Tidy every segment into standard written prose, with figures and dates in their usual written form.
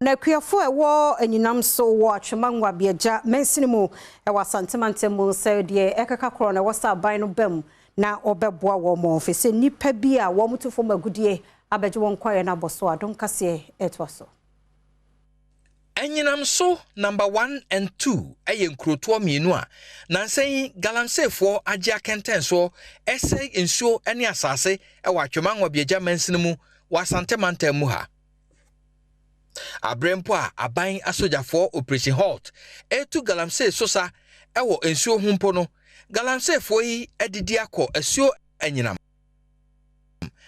Na akuafo a ɛwɔ anyinam so wɔ Atwema Nwabiagya mansini mu wɔ Asante mantam mu sɛ deɛ ɛkeka korɔ na ɛwɔ sɛ aban no ba mu na ɔbɛboa wɔn mo ɛfiri sɛ nnipa bi a wɔn tu fam agudie abɛgye wɔn kwaeɛ no abɔ so. Adom Kaseɛ ɛtoa so. Anyinam so number 1 and 2 yɛ nkurotoɔ mmienu a nansa yi galamseyfoɔ agye akɛntɛnsoɔ ɛsɛe nsuo ne asase wɔ Atwema Nwabiagya mansini mu wɔ Asante mantam mu ha. Aberɛ mpo a aban asogyafoɔ Operation Halt ɛretu galamsey sosa wɔ nsuo ho mpo no, galamseyfoɔ yi adidi akɔ asuo Anyinam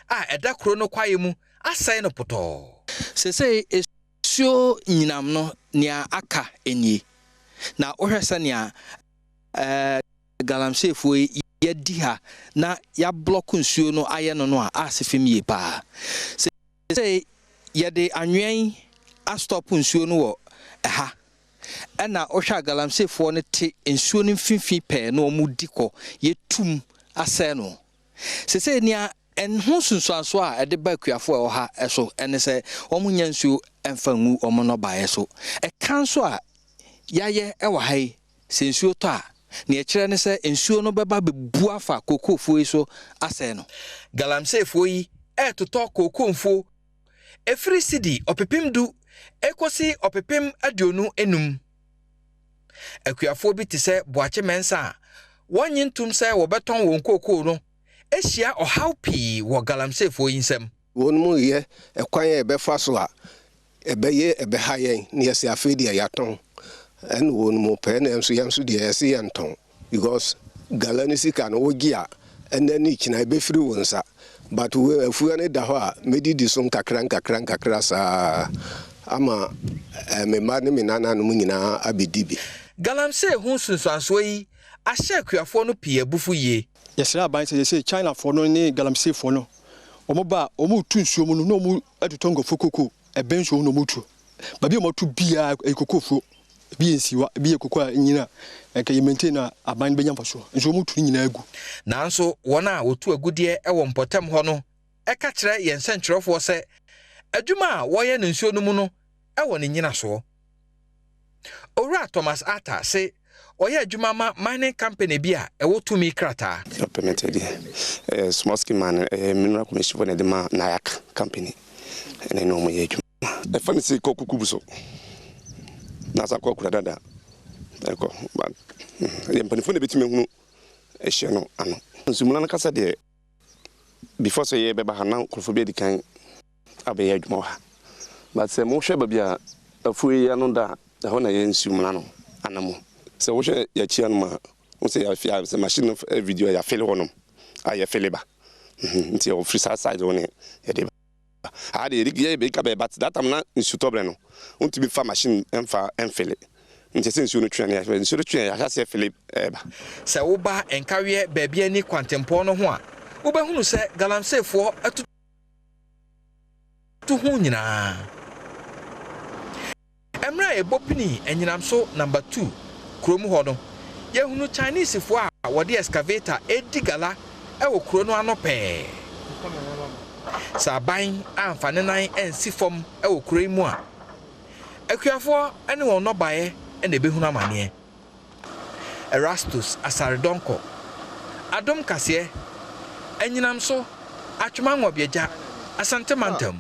a ɛda kuro no kwaeɛ mu asɛe no potɔɔ. Sesei esuo Nyinam no, nea aka nie. Na wohwɛ sɛnea galamseyfoɔ yi yɛdi ha na yɛablɔko nsuo no ayɛ no a, ase fam yie paa. Sesei yɛde anwea yi astop nsuo no wɔ ɛha, ɛna wohwɛ a galamseyfoɔ no te nsuo no mfimfini pɛɛ na wɔn di kɔ yɛtum asɛe no. Sesei nea ɛho nsunsuansoɔ a ɛde ba akuafoɔ a ɛwɔ ha ɛso ɛne sɛ wɔn nya nsuo ɛmfa ngu wɔn nnɔbaeɛ so. Ɛka nso a yɛayɛ ɛwɔ ha yi, sɛ nsuo tɔ a, nea ɛkyerɛ ne sɛ nsuo no bɛba bɛbu afa kookoofuo yi so asɛe no. Galamseyfoɔ yi ɛretotɔ kookoo mfuo ɛfiri sidi 10,000 ɛkɔsi 25,000. Akuafoɔ bi te sɛ Boakye Mɛnsa a wɔnnye ntom sɛ wɔbɛtɔn wɔn kookoo no ahyia ɔhaw pii wɔ galamseyfoɔ yi nsam. Wɔn mu yɛ ɛkwan a ɛbɛfa so a ɛbɛyɛ ɛbɛha yɛn ne yɛsɛ afei deɛ yɛatɔn ɛne wɔn mu pɛɛ, na nso yɛn nso deɛ yɛsɛ yɛntɔn because gala no sika no wogye a, ɛnɛ ne kyina ɛbɛfiri wo nsa, but wo afuo no da hɔ a mɛdidi so nkakra nkakra nkakra saa ama me mma ne me nananom nyinaa abɛdi bi. Galamsey ho nsunsuansoɔ yi ahyɛ akuafoɔ no pii abufu yie. Yɛsrɛ aban sɛ yɛsɛ Chinafoɔ no ne galamseyfoɔ no, wɔn ba a wɔn tu nsuo mu no na wɔn atotɔ nkurɔfoɔ koko ɛbɛn nsuo ho na wɔn tu baabi a wɔn atu biara ɛyɛ kokofuo, ebi yɛ nsiwa, ebi yɛ koko a nyina ɛnka yɛ maintain na aban no bɛnya mfasoɔ, nso wɔn tu no nyinaa gu. Nanso wɔn a wɔtu agudeɛ wɔ mpɔtam hɔ no ɛka kyerɛ yɛn nsɛntwerɛfoɔ sɛ adwuma a wɔyɛ no nsuo no mu no ɛwɔ ne nyinasoɔ. Owura Thomas Atta se ɔyɛ adwuma ma mining company bi a ɛwɔ tumi krataa. Permitted deɛ, ɛyɛ small scale mine, ɛyɛ Mineral Commission fo na ɛde ma Nayak company, ɛna ɛne wɔn yɛ adwuma. Ɛfa ne sɛ kɔ kuku bu so na asa kɔ akura dada ɛkɔ, but ɛyɛ mpanimfoɔ na ebɛtumi ehunu ɛhyɛ no ano. Nsumuna no kasa deɛ, before sɛ yɛbɛba ha na nkurɔfoɔ bi adi kan abɛyɛ adwuma wɔ ha, but sɛ mohwɛ baabi a afuo yi ano da a, ɛhɔ na yɛ nsumuna no anam. Sɛ wohwɛ yɛakyi anom a, wo sɛ yɛafi sɛ machine no video a yɛafele hɔnom a yɛfele ba, nti ɔfiri saa side hɔ ne yɛde ba ha de yɛde yɛ bɛka bɛɛ, but that time na nsutɔ berɛ no wontumi fa machine ɛmfa ɛmfele, nti sɛ nsuo no twea ne nsuo no twea, yɛahyɛ aseɛ fele ɛɛba. Sɛ woba Nkaweɛ baabi ani kwantempɔn no ho a, wobɛhunu sɛ galamseyfoɔ atutu ho nyinaa. Mmerɛ a yɛbɔ pini Anyinam so number 2 kurom hɔ no, yɛhunu Chinesefoɔ a wɔde excavator edi gala ɛwɔ kuro no ano pɛɛ. Sɛ aban amfa ne nan ansi fam ɛwɔ kuro yi mu a, akuafoɔ ne wɔn nnɔbaeɛ na ɛbɛhunu amanneɛ. Erastus Asaredɔnkɔ, Adom Kaseɛ, Anyinam so, Atwema Nwabiagya, Asante mantam.